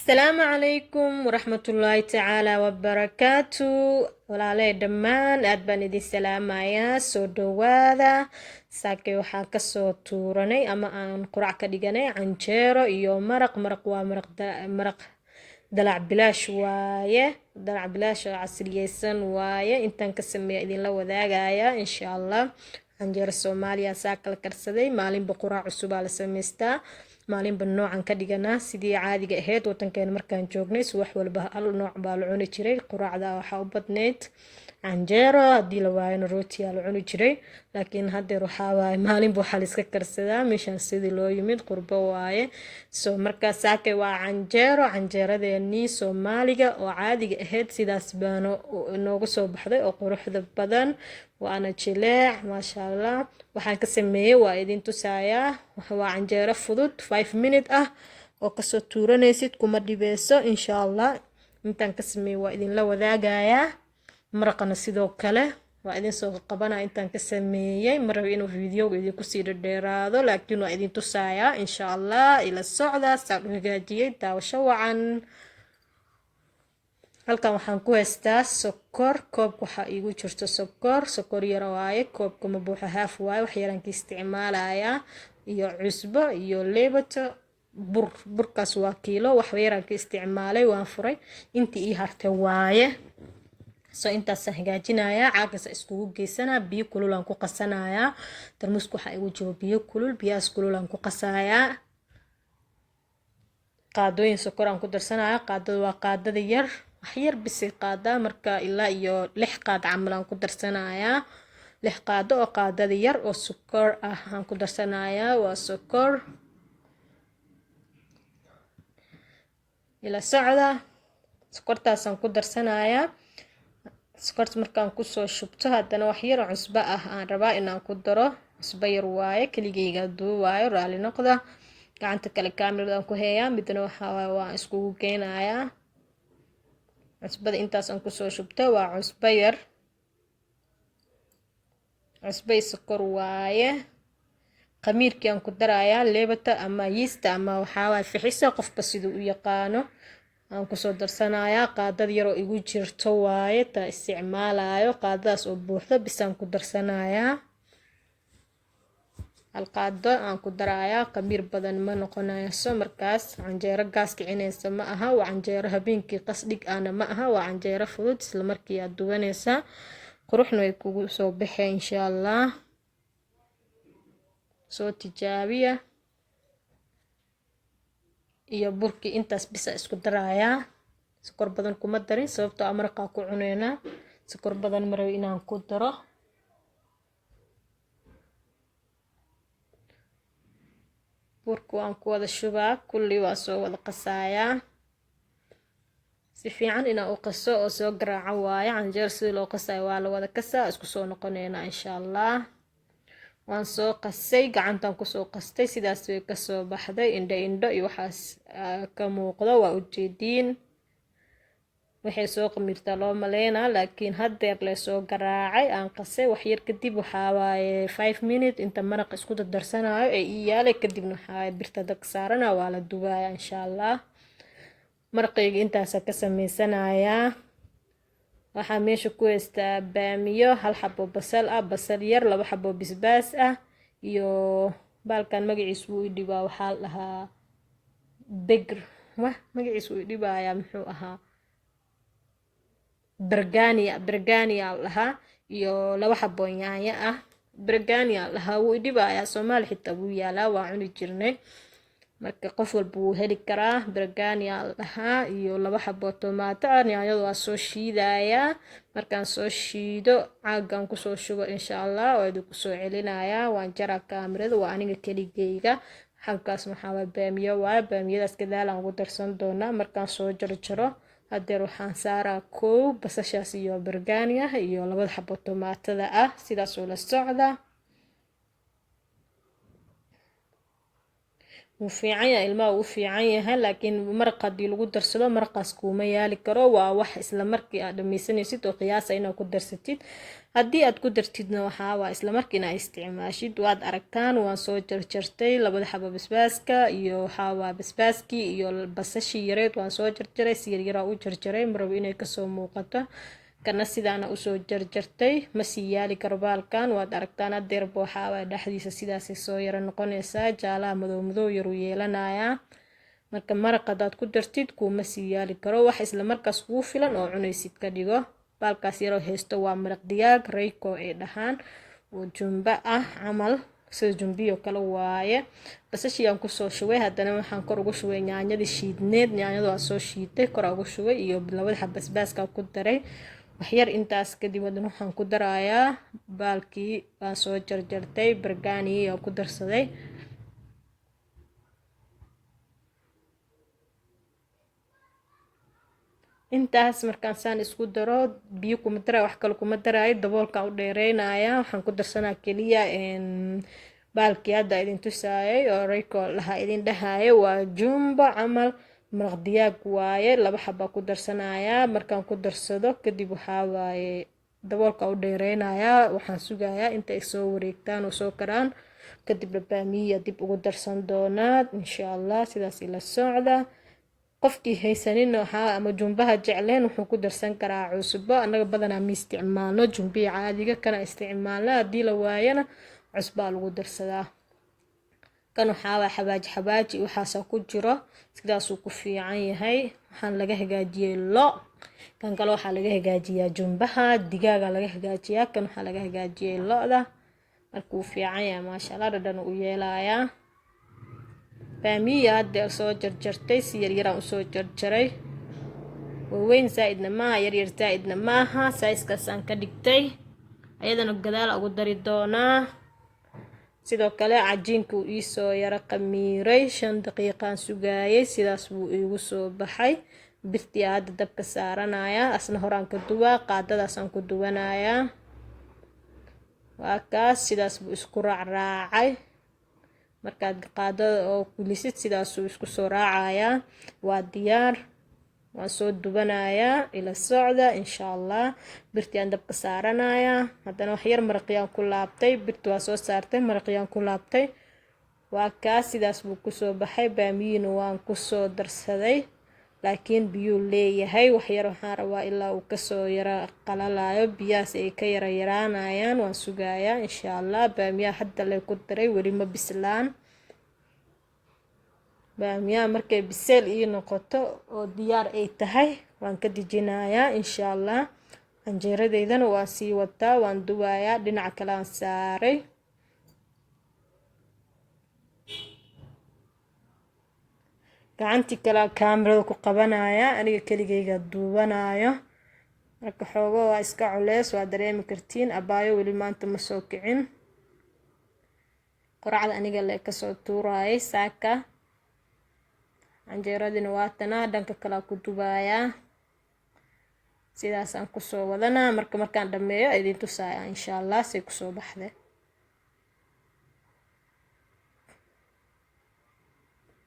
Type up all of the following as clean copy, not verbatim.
Asalaamu calaykum waraxmatullaahi tacaala wabarakaatu. Walaaley dhammaan aad baan idin salaamayaa, soo dhowaada. Saakay waxaan kasoo tuuranay ama aan qurac ka dhiganay canjeero iyo maraq. Maraq waa maraq dalac bilaash waaye, dalac bilaash oo casriyeysan waaye. Intaan ka sameeya idinla wadaagaya insha Allah. Canjeero Soomaaliya saa kala karsaday. Maalinba quraac cusubaa la samaystaa, maalinba noocan ka dhiganaa. Sidii caadiga ahayd wadankeena markaan joognay, subax walba hal nooc baa la cuni jiray. Quraacda waxaa u badnayd canjeero, haddii la waayona rootiyaa la cuni jiray. Laakiin haddeer waxaa waaye maalinba waxaa la iska karsadaa. Meeshaan sidii loo yimid qurbo waaye. So markaa saakay waa canjeero, canjeeradeenii Soomaaliga oo caadiga ahayd. Sidaas baana nooga soo baxday oo quruxda badan, waana jileec, maasha Allah. Waxaan ka sameeyey waa idin tusayaa. Waa canjeero fudud, 5 minute ah oo kasoo tuuranaysid, kuma dhibeyso insha Allah. Intaan ka sameeyey waa idinla wadaagayaa. Maraqana sidoo kale waa idin soo qabanaya intaan ka sameeyey. Ma rabo inuu videoga idinku sii dhadheeraado, laakiin waa idin tusayaa insha Allah. Ila socda saan u hagaajiyey. Daawasho wacan. Halkan waxaan ku haystaa sokor. Koobka waxaa iigu jirto sokor, sokor yar waaye, koobka ma buuxo, half waaye, wax yaraan ka isticmaalayaa, iyo cusbo iyo lebato bur. Burkaas waa kiilo, wax yaraan ka isticmaalay, waan furay, intii ii hartay waaye. So intaasaan hagaajinayaa, caagasa iskugu geysanaa, biyo kululaan ku qasanayaa. Tarmuuska waxaa igu jiro biyo kulul, biyahaas kululaan ku qasayaa. Qaadooyin sokor aan ku darsanaya. Qaadada waa qaadada yar, wax yar bisay qaadaa. Marka ilaa iyo 6 qaad camal aan ku darsanayaa, 6 qaado oo qaadada yar oo sokor ah aan ku darsanayaa. Waa sokor. Ila socda. Sokortaasaan ku darsanayaa. Sokorta markaan kusoo shubto, haddana wax yar oo cusbo ah aan rabaa inaan ku daro. Cusbo yar waaye, keligeyga duuwaayo, raali noqda. Gacanta kale kaamirada ku heeyaa, midna waxaa waaye waan iskugu geynayaa. Cusbada intaas aan kusoo shubto waa cusbo yar, cusbo iyo sokor waaye. Khamiirkii aan ku darayaa, leebata ama yiista ama waxaa waaye fixisa, qofba siduu u yaqaano, aan kusoo darsanayaa. Qaadad yaroo igu jirto waaye taa isticmaalayo, qaadadaas oo buuxdo bisaan ku darsanayaa. Hal qaado aan ku darayaa. Khamiir badan ma noqonayso markaas. Canjeero gaas kicinaysa ma aha, waa canjeero habeenkii qasdhig ahna ma aha, waa canjeero fudud, isla markii aad duwanaysaa, quruxna way kugu soo baxee insha Allah. Soo tijaabiya. Iyo burkii intaas bisa isku darayaa. Sokor badan kuma darin, sababtoo ah maraqaa ku cuneynaa. Sokor badan ma rabo inaan ku daro. Burka waan ku wada shubaa kulli, waa soo wada qasayaa. Si fiican inaan u qaso oo soo garaaco waaye. Canjeero sidii loo qasayo waa la wada kasaa. Isku soo noqoneynaa insha Allah. Waan soo qasay, gacantaan kusoo qastay, sidaas way kasoo baxday. Indho indho iyo waxaas ka muuqdo waa ujeediin. Waxay soo qamiirtaa loo maleynaa, laakiin haddeer lee soo garaacay, aan qasay. Wax yar kadib waxaa waaye 5 minute inta maraq isku dardarsanayo ee ii yaalay. Kadibna waxaa birta dabka saarana, waa la dubaaya insha Allah. Maraqayga intaasaa ka sameysanayaa. Waxaa meesha ku haystaa baamiyo, hal xabo basal ah, basal yar, 2 xabo bisbaas ah, iyo baalkan magaciis wuu i dhibaa, waxaa la dhahaa begr, wah, magaciis wuu i dhibayaa, muxuu ahaa, bergania, bergania la dhahaa, iyo 2 xabo yaanyo ah. Bergania la dhahaa, wuu i dhibayaa. Soomaali xitaa wuu yaalaa, waa cuni jirnay. Marka qof walba wuu heli karaa. Bergania la dhahaa, iyo 2 xabo tomato ah. Yaanyada waa soo shiidayaa. Markaan soo shiido, caagan kusoo shubo insha Allah, waa idinku soo celinayaa. Waan jaraa kaamirada, waa aniga keligeyga. Halkaas waxaa waa baamiyo waaye, baamiyadaas gadaalaan ugu darsan doonaa markaan soo jarjaro. Haddeer waxaan saaraa kow basashaas iyo bergania iyo 2 xabo tomaatada ah. Sidaas oo la socda. Wuu fiican yahay, ilmaha wuu u fiican yahay, laakiin maraqa haddii lagu darsado maraqaas kuuma yaali karo. Waa wax isla markii aad dhammaysanaysid oo qiyaasa inaad ku darsatid. Haddii aad ku dartidna waxaa waa isla markii inaad isticmaashid. Waad aragtaan, waan soo jarjartay labada xabo basbaaska iyo waxaa waa basbaaskii iyo basashii yareed. Waan soo jarjaray, si yaryaraa u jarjaray, marabo inay kasoo muuqato. Kana sidaana usoo jarjartay, ma sii yaali karo baalkan. Waad aragtaan, hadeerba waxaa dhexdiisa sidaasay soo yaro noqonaysaa, jaalaha madow madow yaruu yeelanayaa. Marka maraq hadaad ku dartid kuuma sii yaali karo, wax isla markaas kugu filan oo cunaysid ka dhigo. Baalkaas yaroo haysto waa maraq digaag Royco ay dhahaan, oo jumbo ah camal, sida jumbiyo kale waaye. Basashii aan kusoo shubay, haddana waxaan kor ugu shubay yaanyadii shiidneed. Yaanyada waa soo shiiday, kor ugu shubay iyo labada xab basbaaska ku daray waxyar. Intaas kadib haddana waxaan ku darayaa baalkii aan soo jarjartay, bargaanii aan ku darsaday. Intaas markaan saan isku daro, biyo kuma daraayo, wax kale kuma daraayo, daboolkaan u dheereynaya. Waxaan ku darsanaa keliya baalkii hadda idin tusaayay oo Royco lahaa idin dhahaayo, waa jumbo camal, maraq digaag waaye. Laba xabaa ku darsanayaa. Markaan ku darsado kadib waxaa waaye daboolka u dheereynayaa. Waxaan sugayaa inta ay soo wareegtaan oo soo karaan, kadibna baamiya dib ugu darsan doonaa insha Allah. Sidaas ila socda. Qofkii haysanin waxaa ama jumbaha jecleen wuxuu ku darsan karaa cusbo. Annaga badanaa ma isticmaalno jumbihi caadiga, kana isticmaalna. Haddii la waayana cusbaa lagu darsadaa. Kan waxaa waa xawaaji, xawaaji waxaasa ku jiro, sidaasuu ku fiican yahay. Waxaan laga hagaajiyey lo, kan kale waxaa laga hagaajiyaa jumbaha digaaga laga hagaajiyaa, kan waxaa laga hagaajiyey lo-da. Markuu fiican yahay, maasha Allah, dhadhan u yeelayaa. Baamiya hadda soo jarjartay, si yaryaraan usoo jarjaray, waaweyn zaa-idna maaha, yaryar zaa-idna maaha, saiskaasaan ka dhigtay. Ayadana gadaal ugu dari doonaa. Sidoo kale cajiinka uu iisoo yaro qamiiray, 5 daqiiqaan sugaayay, sidaas buu iigu soo baxay. Birtii hadda dabka saaranayaa, asna horaan ka duwaa, qaadadaasaan ku duwanayaa. Waa kaas, sidaas buu isku raacraacay. Markaad qaadada oo kulisid sidaasuu isku soo raacayaa. Waa diyaar, waan soo dubanayaa, ila socda insha Allah. Birtii aan dabka saaranayaa, haddana waxyar maraqyaan ku laabtay. Birti waa soo saartay, maraqyaan ku laabtay. Waa kaas, sidaas buu kusoo baxay. Baamiyiina waan kusoo darsaday, laakiin biyuu leeyahay waxyar. Waxaan rabaa ilaa uu kasoo yaro qalalayo, biyahaas ay ka yara yaraanayaan, waan sugayaa insha Allah. Baamiyaha hadda lay ku daray, weli ma bislaan. Baamiyaha markay biseel ii noqoto oo diyaar ay tahay waan ka dejinayaa insha Allah. Canjeeradeydana waan sii wataa, waan duwayaa, dhinaca kale aan saaray. Gacantii kale kaamirada ku qabanaya, aniga keligayga duubanayo. Marka xoogo waa iska culeys, waa dareemi kartiin. Abaayo weli maanta ma soo kicin, qoracda aniga le kasoo tuuraayay saaka. Canjeeradina waa tanaa, dhanka kalea ku dubayaa, sidaasaan kusoo wadanaa. Marka markaan dhammeeyo idin tusaaya insha Allah say kusoo baxday.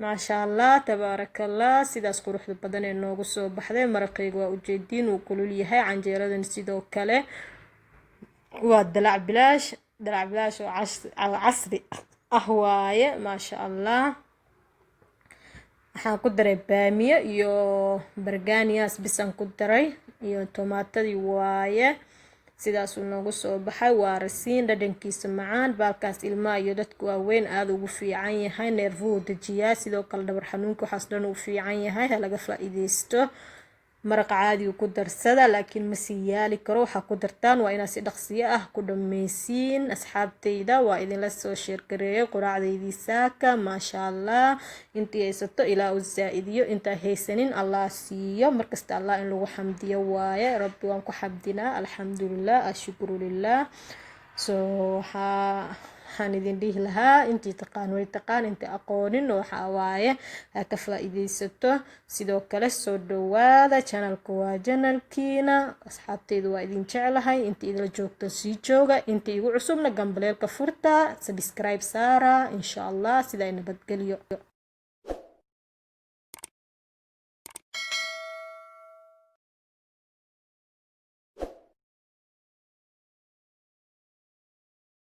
Maasha Allah, tabaarakallah, sidaas quruxda badan ee noogu soo baxday. Maraqayga waa ujeediin, wuu kulul yahay. Canjeeradan sidoo kale waa dalac bilaash, dalac bilaash oo casri ah waaye, maasha Allah. Waxaan ku daray baamiye iyo barganiyaas bisaan ku daray iyo tomaatadii waaye. Sidaasuu noogu soo baxay. Waa rasiin, dhadhankiisa macaan. Baalkaas ilmaha iyo dadka waaweyn aada ugu fiican yahay, neerfuhu dejiyaa, sidoo kale dhabar xanuunka waxaas dhan uu fiican yahay. Ha laga faa-iideysto. Maraqa caadiga ku darsada, laakiin ma sii yaali karo. Waxaa ku dartaan waa inaad si dhaqsiyo ah ku dhammaysiin. Asxaabtayda, waa idinla soo sheergareeyay quraacdaydii saaka, maasha Allah. Intii haysato ilaa u zaa-idiyo, intaa haysanin Allah siiyo. Markasta Allah in lagu xamdiyo waaye. Rabbi waan ku xamdinaa, alxamdulilah, ashukru lilah. So waxaan idin dhihi lahaa, intii taqaan way taqaan, intii aqoonin waxa waaye ha ka faa-iideysato. Sidoo kale soo dhawaada, channelka waa channelkiina. Asxaabteyda waa idin jeclahay, inta idila joogto sii jooga, inta igu cusubna gambaleelka furta, subscribe saara insha Allah. Sidaa nabadgelyo.